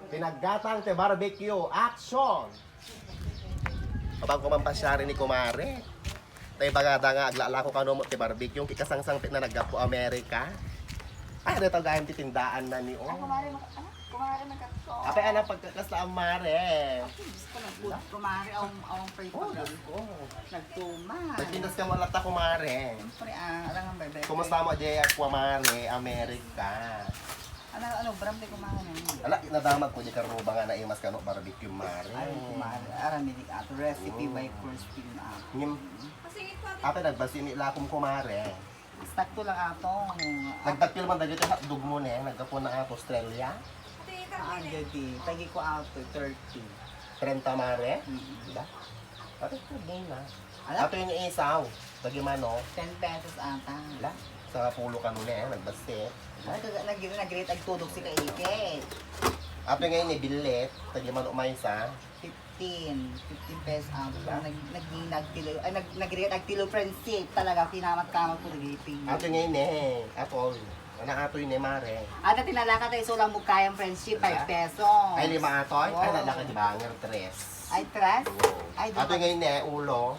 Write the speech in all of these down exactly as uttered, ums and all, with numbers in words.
Pinaggatang ti barbecue. Action! Abang ko man pasyari ni kumare. Tay bagada nga aglalako kano mo ti barbecue, kikasangsangpet na naggapu Amerika. Ay, dito gayam ti tindaan na ni, oh. Ay, kumare, mak-, ah, kumare, magkatko. Apay, anak, pagkakasla ang mare. Ay, Diyos ko, nagpud-, kumare, awang, awang pay Oh, pagkal-, Diyos ko. Nagtuman. Nagpintas ka mo latta, kumare. Siyempre, ah, alangan, bebe. Kumusta mo, Jay, at kumare, Amerika? Ano, ano, bram, di kumare. Ala, nadamag ko, di karuba nga naimas kano barbecue, mare. Ay, kumare, aram, ini ato, recipe by First Team, ah. Ngem, ate, nagbasi ni lakom, kumare. Sakto lang ato. Nagdakpil man dagiti hotdog mo ne, naggapu na ato Australia. Ah, dagiti, tagi ko ato, thirty. Trenta, mare? Mm-mm. Diba? Pati ito, di na. Ala? Ato yung isaw, tagi mano. Ten pesos ata. Ala? Sa pulo kano ne, nagbasi. Ay, nag-, nag-, nag-rate agtudok si Kaikit. Ato nga ini, billet, tagi mano maysa. Fifteen. Fifteen pesos ang Diba? nag-, naging nagtilo, ay, nag-, nagrigat nagtilo friendship talaga, kinamat-kamat ko nagiping. Ato ngayon eh. Ato. Ano ato yun eh, mare? Ata tinalaka tayo, so lang mo kayang friendship, Diba? five pesos. Ay, lima ato. Ay, Wow. Ay, nalaka di ba? Ang tres. Ay, tres? Oo. Ay, Ato duha. Ngayon eh, ulo.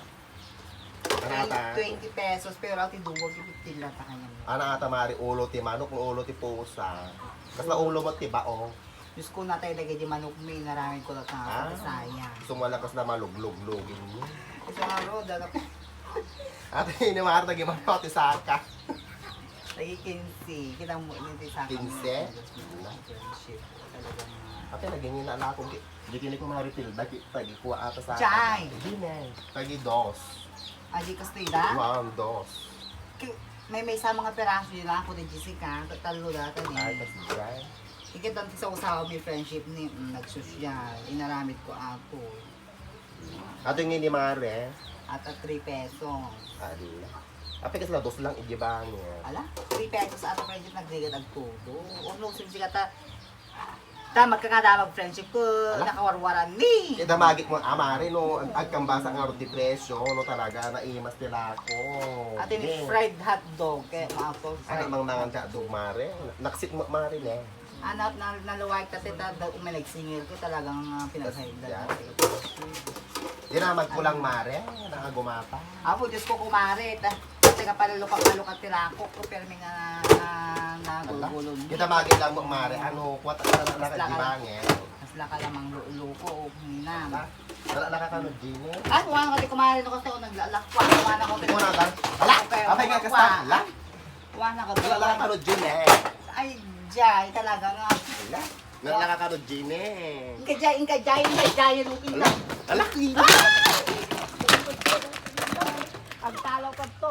Ano ata? Twenty pesos, pero ati duwag, fifteen lang ta kanya. Ano ata, mare, ulo ti manok, ulo ti pusa. Kasla ulo mo ti bao. Diyos ko, natay dagiti manok mi, inaramid ko latta Ah. Bisaya. Gusto mo lakas na maluglog-lugin mo. Gusto nga, bro, dala ko. Ate, ini, Marta, gimano ti saka. Lagi quince. Kita mo, ini ti saka Quince? Friendship. Talagang, ah, Ate, lagi ni na ako. Di kini ko maritil. Dagi, tagi kuha ata sa Chay! Hindi na. Tagi dos. Adi, kastoy da? Wow, dos. Ki-, may, may sa mga peraso yun ako ni Jessica. Tatalo da, tagi. Ay, kasi dyan. Ikit ang sa usawa may friendship ni, mm, nagsosyal. Inaramid ko ako. Ato yung ini, mare. At at three pesos. Adi. Apay kasla dos lang, igibang yan. Ala, three pesos ato friendship, nagligad agtudo. Uno, sinsi ka ta, ta, magkakadamag friendship ko, Ala? Nakawarwaran ni. Kaya damagit mo, ah, mare, no, ag-, agkambasa nga roti presyo, no, talaga, naimas nila ako. Ate, Yes. Fried hotdog, kaya mga to, Ano fried mang nangan hotdog. Hotdog, mare? Naksit mo, mare, ne? Anak, na, naluwag ta ti ta, da, umay nagsingil ko, talagang, ah, pinagsayod na Yan. Natin. Dinamag ko lang, mare, nakagumata. Apo, Diyos ko, kumare, ta, taga paluka-paluka ti rakok ko, pero may na, na, Ala, nagulgulong. Kita magi lang mo, mare, ano, kuwat ka na Mas lakal. Nakagibangen. Mas lakal lamang lu-, luko, o hinam. Ala, wala nakakano, Gine. Ah, kuha ka ti kumare, no, kasi ako naglalakwa, kuha na ko ti Ikaw na, Ala, Okay, apay nga kuha. Kasta, ala. Wala ka Wala ba? Nakakano, Gine. Ay, jay, talaga nga. Ala, wala nakakano, Gine. Ingka jay, ingka jay, ingka jay, looking Ala, na. Ala, Gine. Ang talaw ka to.